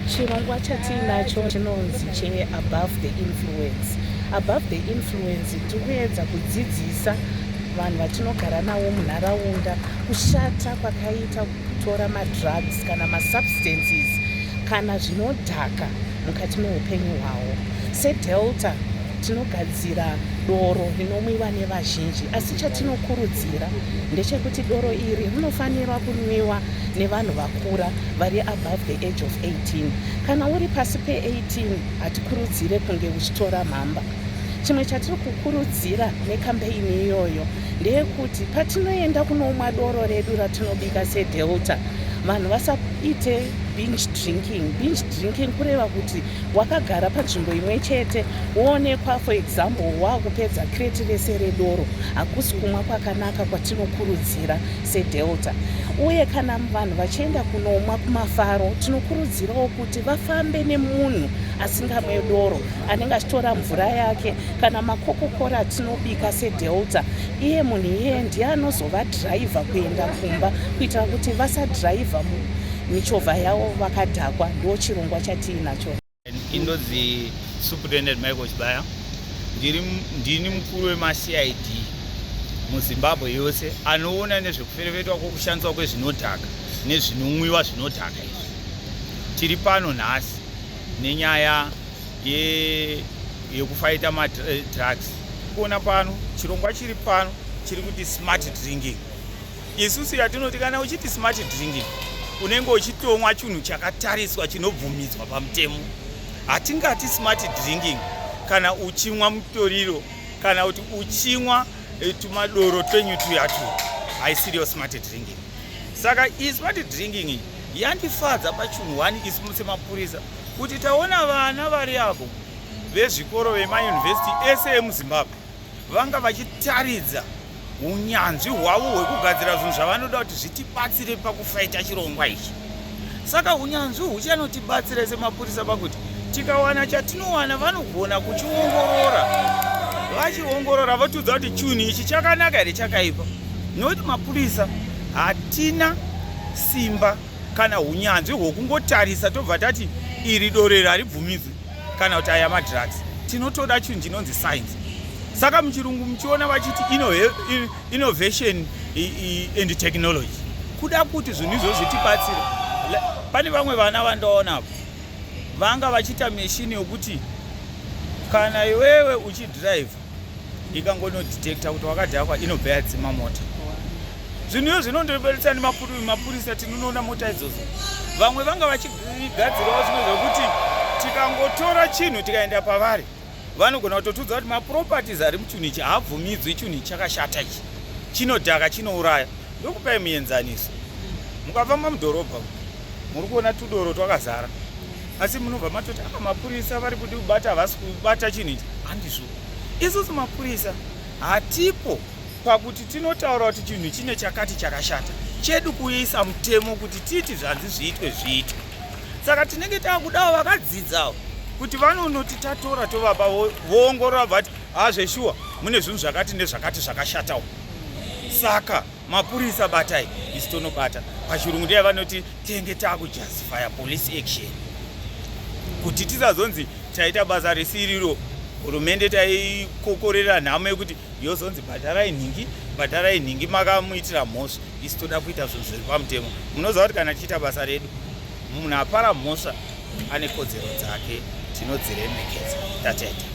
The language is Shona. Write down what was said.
Chirongwa chatiinacho chinonzi cheAbove the Influence. Above the Influence tiri kuedza kudzidzisa vanhu vatinogara navo munharaunda kushata kwakaita kutora madrugs kana masubstances kana zvinodhaka mukati meupenyu hwavo. SeDelta tinogadzira doro rinomwiwa nevazhinji, asi chatinokurudzira ndechekuti doro iri rinofanirwa kunwiwa nevanhu vakura vari above the age of 18. Kana uri pasi pe18 hatikurudzire kunge uchitora mhamba. Chimwe chatiri kukurudzira nekampeini iyoyo ndeyekuti patinoenda kunomwa doro redu ratinobika seDelta, vanhu vasaite binge drinking. Binge drinking kureva kuti wakagara panzvimbo imwe chete woonekwa, for example, wakupedza crate rese redoro. Hakusi kumwa kwakanaka kwatinokurudzira seDelta. Uye kana vanhu vachienda kunomwa kumafaro, tinokurudzirawo kuti vafambe nemunhu asingamwe doro, anenge achitora mvura yake kana makokokora atinobika seDelta. Iye munhu iyeye ndiye anozovadhiraivha kuenda kumba, kuitira kuti vasadhiraivha michovha yavo vakadhakwa. Ndo chirongwa chatiinacho. Indonzi Superintendent Michael Chibaya. Ndini mukuru wemaCID muZimbabwe yose anoona nezvekuferefetwa kwokushandiswa kwezvinodhaka nezvinomwiwa zvinodhaka izvi. Tiri pano nhasi nenyaya yekufaita madrugs. Kuona pano chirongwa chiri pano chiri kuti smart drinking. Isusu yatinoti kana uchiti smart drinking, unenge uchitomwa chinhu chakatariswa, chinobvumidzwa pamutemo. Hatingati smart drinking kana uchimwa mutoriro kana kuti uchimwa tumadoro twenyu tuyatu. Haisiriyo smart drinking. Saka iyi smart drinking iyi yandifadza pachinhu one, isu semapurisa, kuti taona vana vari apo vezvikoro vemayunivhesiti ese emuZimbabwe vanga vachitaridza unyanzvi hwavo hwekugadzira zvinhu zvavanoda kuti zvitibatsire pakufaita chirongwa ichi. Saka unyanzvi huchanotibatsira semapurisa pakuti tikawana chatinowana, vanogona kuchiongorora. Vachiongorora, votiudza kuti chinhu ichi chakanaka here, chakaipa, nokuti mapurisa hatina simba kana unyanzvi hwokungotarisa tobva tati iri doro iri haribvumidzwi kana kuti aya madrugs. Tinotoda chinhu chinonzi science. Saka muchirungu muchiona vachiti innovation and technology, kuda kuti zvinhu izvozvo zvitibatsire. Pane vamwe vana vandaonapo vanga vachiita machine yokuti kana iwewe uchidhiraivha, ikangonodetecta kuti wakadhakwa, inobva yadzima mota. Zvinhu izvo zvinondobatsira nemapurisa. Tinonoona mota idzodzo. Vamwe vanga vachigadzirawo zvimwe zvokuti tikangotora chinhu tikaenda pavari, vanogona kutotudza kuti maproperties ari muchinhu ichi haabvumidzwi, chinhu ichi chakashata, ichi chinodhaka, chinouraya. Ndokupai muenzaniso. Mukafamba mudhorobha, muri kuona tudoro twakazara, asi munobva matoti, "A, mapurisa vari kudi kubata, havasi kubata chinhu ichi." Handizvo. Isusu mapurisa hatipo pakuti tinotaura kuti chinhu chine chakati chakashata. Chedu kuisa mutemo kuti titi zvanzi zviitwe, zviitwe. Saka tinenge taakudawo vakadzidzawo kuti vanonoti tatora, tovapa, voongorora, vati, "Hazveshuwa, mune zvinhu zvakati nezvakati zvakashatawo, saka mapurisa batai." Isi tonobata. Pachirungu ndiye vanoti tenge taakujustifya police action, kuti tisazonzi taita basa risiriro, hurumende taikokorera nhamo yekuti yozonzi bhadharai nhingi, bhadharai nhingi, makamuitira mhosva. Isi toda kuita zvinhu zviri pamutemo. Munoziva kuti kana tichiita basa redu, munhu apara mhosva ane kodzero dzake, tinodziremekedza. Tateta.